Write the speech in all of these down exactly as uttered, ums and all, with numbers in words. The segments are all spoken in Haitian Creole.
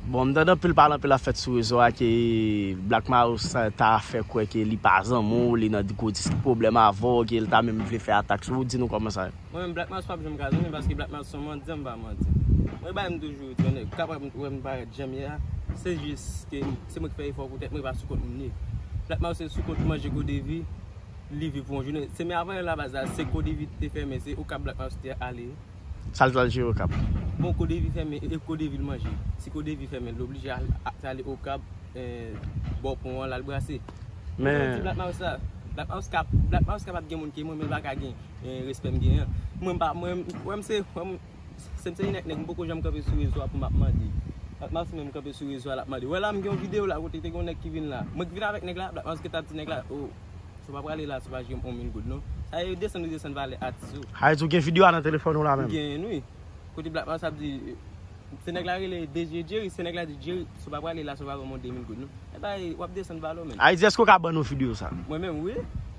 Bon, m tande anpil pale anpil ap fèt sou rezo a ke Black Mouse ta fè kwè ke li pa zanmi w, li nan gwo dis pwoblèm avè w, ke l ta menm vle fè atak sou ou. Di nou kòman sa ye. Mwen menm, Black Mouse p ap janm ka zanmi m, paske Black Mouse se yon mandyan, m pa manti. Mwen bay m toujou, ou konnen, kapab wè m parèt jan m ye a, se jis ke se mwen ki fè efò pou tèt mwen, e pa sou kont moun li ye. Black Mouse se sou kont manje Kodevi, li viv pou yon jounen. Se men avan la baz la, se Kodevi te fèmen, se Okap Black Mouse te ale. Sa l t al jere Okap? Bon, Kodevi fèmen, e Kodevi l manje. Si Kodevi fèmen, l oblije al, a- ale Okap, eh, bò pon an, l al brase. Men Black Mouse la, Black Mouse kap, Black Mouse kapab gen moun ke mwen, men l pa ka gen, eh, respè m genyen an. Mwen pa, mwen, mwen se, mwen, se m se yon nèg, nèg, m poko janm kanpe sou rezo a pou m ap mande. Black Mouse menm kanpe sou rezo a, l ap mande. Wè la, m gen yon videyo la, kote te gen yon nèg ki vin la. Mwen ki vin avèk nèg la, Black Mouse ki t ap di nèg la, oh, si w pa prale la, si w pa jere m yon mil goud, non. Sa yo desann, yo desann valè atis yo. Sa vle di w gen videyo a nan telefòn ou la menm? M genyen, wi. Kote Black Mouse ap di, se nèg la rele D J Jerry, se nèg la di, Jerry, si w pa prale la, si w pa ban m yon de mil goud, non. E bay, w ap desann valè w, menm. Sa vle di, èske w ka ban nou videyo sa? Mwen menm, wi.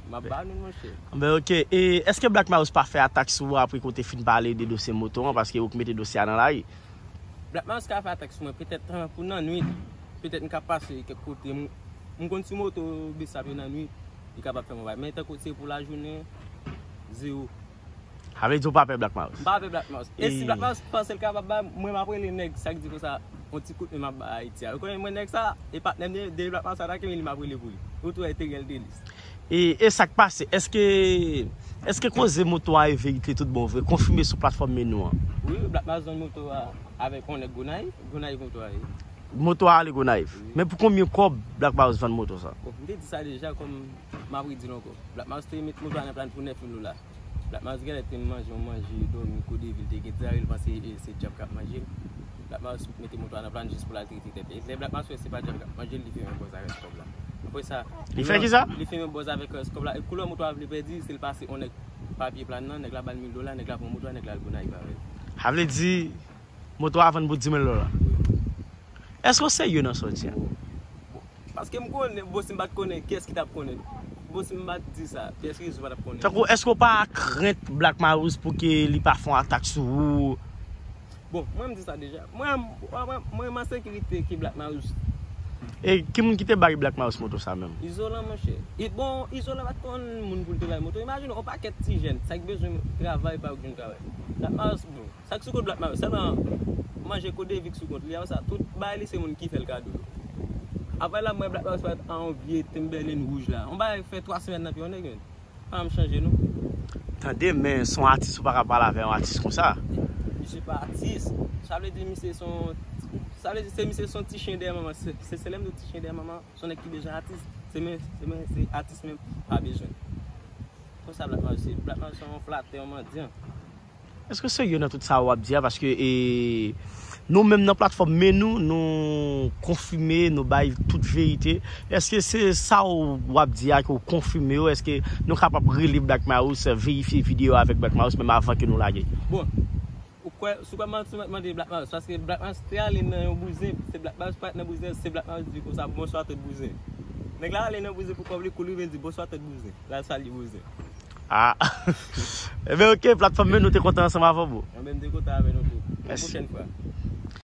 M ap ban nou, monchè. Ben, ok. E èske Black Mouse pa fè atak sou ou apre ke w te fin pale de dosye moto an, paske ou k mete dosye a nan lari? Black Mouse ka fè atak sou mwen, petèt, eh, pou nan nwit. Petèt m ka pase kèk kote. M, m konn sou moto besap yo nan nwit, li kapab fè mwen bagay. Men tankou se pou lajounen, zewo. Sa vle di ou pa pè Black Mouse? M pa pè Black Mouse. E si Black Mouse panse l kapab ba mwen, m ap rele nèg, sa k di konsa, yon ti kout men m ap ba Ayiti a. Ou konnen mwen nèg sa, e patnè m, de Black Mouse atake m, li m ap rele pou li. Ou tou wè te gen l te lis. E, e sa k pase? Èske, èske koze moto a e verite tout bon vre? Konfime sou platfòm Men Nou an. Wi, Black Mouse vann moto a avèk yon nèg Gonayiv, Gonayiv moto a ye. Moto a ale Gonayiv. Wi. Men pou konbyen kòb Black Mouse vann moto sa? Bon, m te di sa deja, kòm m ap redi l ankò. Black Mouse te met moto a nan plàn pou nèf mil dola. Black Mouse genlè te manje yon manje, dòmi, Kodevi l te gen, te ale l panse, e, se dyab k ap manje l. Black Mouse mete moto a nan plàn jis pou l al trete tèt li. Lè Black Mouse wè se pa dyab k ap manje l, li fèmen bòz avèk kòb la. Apre sa, li fè kisa? Li fèmen bòz avèk, eh, kòb la. E koulè moto a vle pèdi, se l pase yon nèg pa pye plàn nan, nèg la ba l mil dola, nèg la pran moto a, nèg la al Gonayiv avè l. Sa vle di, moto a vann pou di mil dola. Èske w serye nan sa w di a? Paske m konnen, bon, si m pa t konnen, kiyès ki t ap konnen? Bon, si m pa t di sa, kiyès ki pa t ap konnen? Tankou, èske w pa krent Black Mouse pou ke li pa fè yon atak sou ou? Bon, mwen m di sa deja. Mwen, mwen, mwen, mwen an sekirite ke Black Mouse. E ki moun ki te bay Black Mouse moto sa menm? Izolan, monchè. E bon, Izolan pa t konn moun pou l te bay moto. Imajine w, yon pakèt ti jèn, sa k bezwen travay, pa yo k jwenn travay. Black Mouse, bon. Sa k sou kont Black Mouse, sèlman manje Kodevi k sou kont li, apre sa, tout bagay li se moun ki fè l kado. Apre la, mwen Black Mouse parèt an yon vye Timberland wouj la. Yon bagay fè twa semèn nan pye yon nèg, men. Pa janm chanje, non. Tande, men se yon atis, ou pa ka pale avè yon atis konsa. Misye pa atis. Sa vle di, misye se yon, sa vle di, se misye se yon ti chen dèyè manman. Se, se, se lè m di w ti chen dèyè manman, se yon nèg ki bezwen atis. Se men, se men, se atis menm, pa bezwen. Konsa Black Mouse se, Black Mouse se yon flatè, yon mandyan. Èske w serye nan tout sa w ap di a? Paske, e, nou menm nan platfòm Men Nou, nou konfime, nou bay tout verite. Èske se sa w ap di a ke w konfime yo? Èske nou kapab rele Black Mouse, verifye videyo avèk Black Mouse menm avan ke nou lage? Bon, ou kwè, si w kwè m ap mande Black Mouse, paske Black Mouse te ale nan yon bouzen, se Black Mouse parèt nan bouzen, se Black Mouse di konsa, bonswa tèt bouzen. Nèg la ale nan bouzen pou kòb li, kou l rive l di, bonswa tèt bouzen. L al salye bouzen. Ah. Ebyen, ok, platfòm Men Nou, te kontan ansanm avè w, bro. Mwen menm te kontan avè nou tou. Mèsi. Pwochèn fwa.